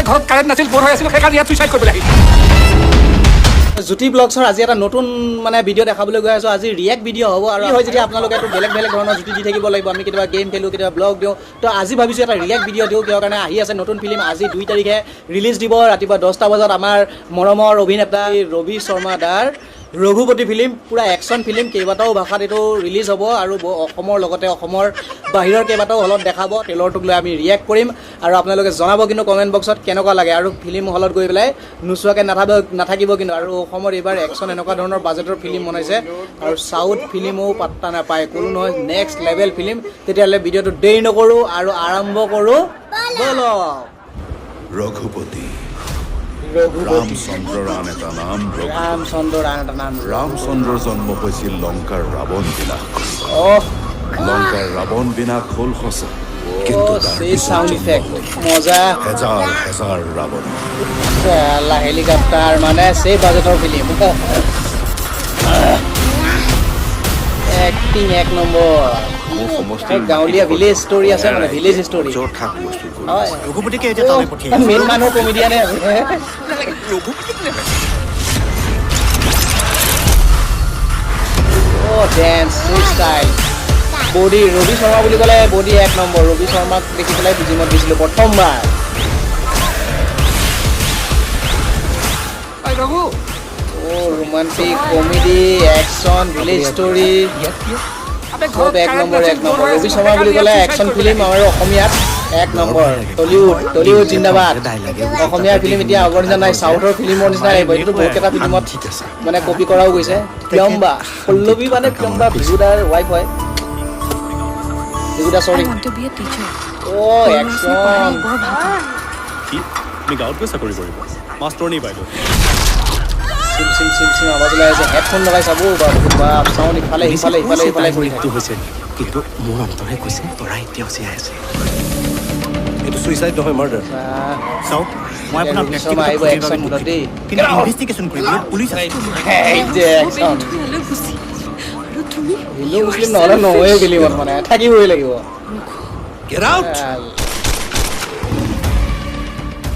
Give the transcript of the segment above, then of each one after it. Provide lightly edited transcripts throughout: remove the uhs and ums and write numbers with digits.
ঘৰত কাৰেণ্ট নাছিল, বৰ হৈ আছিল, সেইকাৰণে ইয়াত চুইচাইড কৰিবলৈ আহিছিল। জ্যোতি ব্লগছৰ আজি এটা নতুন মানে ভিডিঅ' দেখাবলৈ গৈ আছোঁ। আজি ৰিয়েক্ট ভিডিঅ' হ'ব আৰু হয় যেতিয়া আপোনালোকে এইটো বেলেগ বেলেগ ধৰণৰ জুতি দি থাকিব লাগিব। আমি কেতিয়াবা গেম খেলোঁ, কেতিয়াবা ব্লগ দিওঁ। তো আজি ভাবিছোঁ এটা ৰিয়েক্ট ভিডিঅ' দিওঁ, কিয় কাৰণে আহি আছে নতুন ফিল্ম। আজি 2 তাৰিখে ৰিলিজ দিব ৰাতিপুৱা 10টা বজাত আমাৰ মৰমৰ অভিনেতা ৰবি শৰ্মা দাৰ ৰঘুপতি ফিল্ম, পূৰা একশ্যন ফিল্ম। কেইবাটাও ভাষাত এইটো ৰিলিজ হ'ব আৰু অসমৰ লগতে অসমৰ বাহিৰৰ কেইবাটাও হলত দেখাব। ট্ৰেইলাৰটোক লৈ আমি ৰিয়েক্ট কৰিম আৰু আপোনালোকে জনাব কিন্তু কমেণ্ট বক্সত কেনেকুৱা লাগে। আৰু ফিল্ম হলত গৈ পেলাই নোচোৱাকৈ নাথাকিব কিন্তু। আৰু অসমত এইবাৰ একশ্যন এনেকুৱা ধৰণৰ বাজেটৰ ফিল্ম বনাইছে আৰু চাউথ ফিল্মো পাত্তা নাপায়, কোনো নহয়, নেক্সট লেভেল ফিল্ম। তেতিয়াহ'লে ভিডিঅ'টো দেৰি নকৰোঁ আৰু আৰম্ভ কৰোঁ, ব'লক। ৰঘুপতি। ৰঘুপতি। ৰামচন্দ্ৰৰ আন এটা নাম ৰঘু। ৰামচন্দ্ৰৰ আন এটা নাম। ৰামচন্দ্ৰৰ জন্ম হৈছিল লংকাৰ ৰাৱণ বিনাশ কৰি। অহ। লংকাৰ ৰাৱণ বিনাশ হ'ল সঁচা, কিন্তু তাৰ সেই পিছত চাউণ্ড জন্ম ইফেক্ট হ'ল মজা। হেজাৰ হেজাৰ ৰাৱণ। চালা হেলিকপ্টাৰ মানে সেই বাজেটৰ ফিল্ম, এক্টিং এক নম্বৰ। মোৰ সমষ্টিৰ গাঁৱলীয়া ভিলেজ ষ্টৰী আছে, মানে ভিলেজ ষ্টৰী। অযথা হুলস্থুল কৰি হয়। ৰঘুপতিকে এতিয়া তালৈ পঠিয়াই মেইন মানুহ কমেডিয়ানে আছে। অ' dance style, body, Robi Sharma বুলি ক'লে বডি এক নম্বৰ। ৰবি শৰ্মাক দেখি পেলাই জিমত দিছিলোঁ প্ৰথমবাৰ। ৰঘু। অ' romantic comedy action village story চব এক নম্বৰ, এক নম্বৰ। ৰবি শৰ্মা বুলি ক'লে একশ্যন ফিল্ম আৰু অসমীয়াত এক নম্বৰ। টলিউড, টলিউড জিন্দাবাদ। অসমীয়া ফিল্ম এতিয়া আগৰ নিচিনা নাই, চাউথৰ ফিল্মৰ নিচিনা আহিব। এইটো বহুতকেইটা ফিল্মত ঠিক আছে। মানে কপি কৰাও গৈছে। প্ৰিয়ম্বা পল্লৱী, মানে প্ৰিয়ম্বা বিহুদাৰ ৱাইফ হয়, বিহুদা, চৰি। I want to be a teacher. O action. বৰ ভাল পাওঁ। কি, তুমি গাঁৱত গৈ চাকৰি কৰিব মাষ্টৰণী বাইদেউ? চিম চিম চিম চিম আৱাজ ওলাই আছে। হেডফোন লগাই চাব, বাপ বাপ, চাউণ্ড ইফালে সিফালে ইফালে ইফালে ঘূৰি থাকে। মৃত্যু হৈছে, কিন্তু মোৰ অন্তৰে কৈছে তৰা এতিয়াও জীয়াই আছে। এইটো চুইচাইড নহয়, মাৰ্ডাৰ। চাওক, মই আপোনাৰ ৰবি ব্যক্তিগত শৰ্মা আহিব ক্ষতিৰ বাবে একশ্যন মুডত দুখিত। দেই। কিন্তু ইনভেষ্টিগেশ্যন কৰিবলৈ পুলিচ আছে। এই যে একশ্যন। হিন্দু মুছলিম আৰু তুমি হিন্দু মুছলিম নহ'লে নহয়ে, ফিল্মত মানে থাকিবই লাগিব। Get out.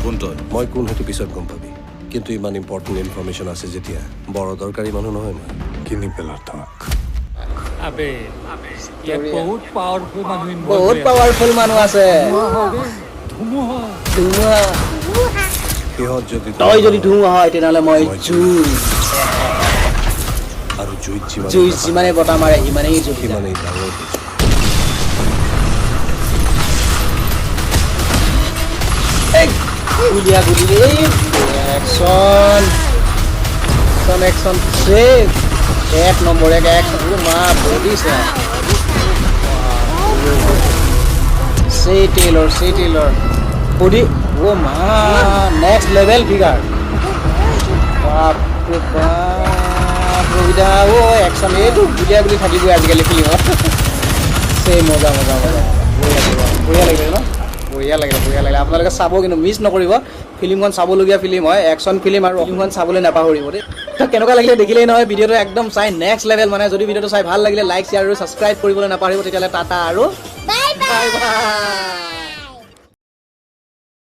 কোন তই? মই কোন সেইটো পিছত গম পাবি, কিন্তু ইমান ইম্পৰ্টেণ্ট ইনফৰমেশ্যন আছে যেতিয়া বৰ অদৰকাৰী মানুহ নহয় মই। কিনি পেলা তাক। আবে, ইয়াত বহুত পাৱাৰফুল মানুহ involved বহুত হৈ আছে। পাৱাৰফুল মানুহ আছে। ধুমুহা। ধুমুহা। সিহঁত যদি তই যদি ধুমুহা হয়, তেনেহ'লে মই মই জুই। আৰু জুইত যিমান জুই যিমানেই বতাহ মাৰে সিমানেই জ্বলি যায়। সিমানেই ডাঙৰ হৈ যায়। এই গুলীয়া গুলি, এই একশ্যন একশ্যন একশ্যন চেফ, এক নম্বৰ, এক একশ্যন। মা বডি সেই টেইলৰ, সেই টেইলৰ বডি, অ' মা, নেক্সট লেভেল ফিগাৰ। বাপৰে বাপ, ৰবিদা, অ' একশ্যন। এইটো গুলীয়া গুলি থাকিবই আজিকালি ফিল্মত। সেই মজা মজা মজা, বঢ়িয়া বঢ়িয়া লাগিলে ন? বঢ়িয়া লাগিলে, বঢ়িয়া লাগিলে। আপোনালোকে চাব কিন্তু, মিছ নকৰিব। ফিল্মখন চাবলগীয়া ফিল্ম হয়, একশ্যন ফিল্ম, আৰু ফিল্মখন চাবলৈ নাপাহৰিব দেই। তো কেনেকুৱা লাগিলে দেখিলেই নহয়, ভিডিঅ'টো একদম চাই নেক্সট লেভেল। মানে যদি ভিডিঅ'টো চাই ভাল লাগিলে লাইক, শ্বেয়াৰ আৰু ছাবস্ক্ৰাইব কৰিবলৈ নাপাহৰিব। তেতিয়াহ'লে টাটা আৰু বাই। Bye bye.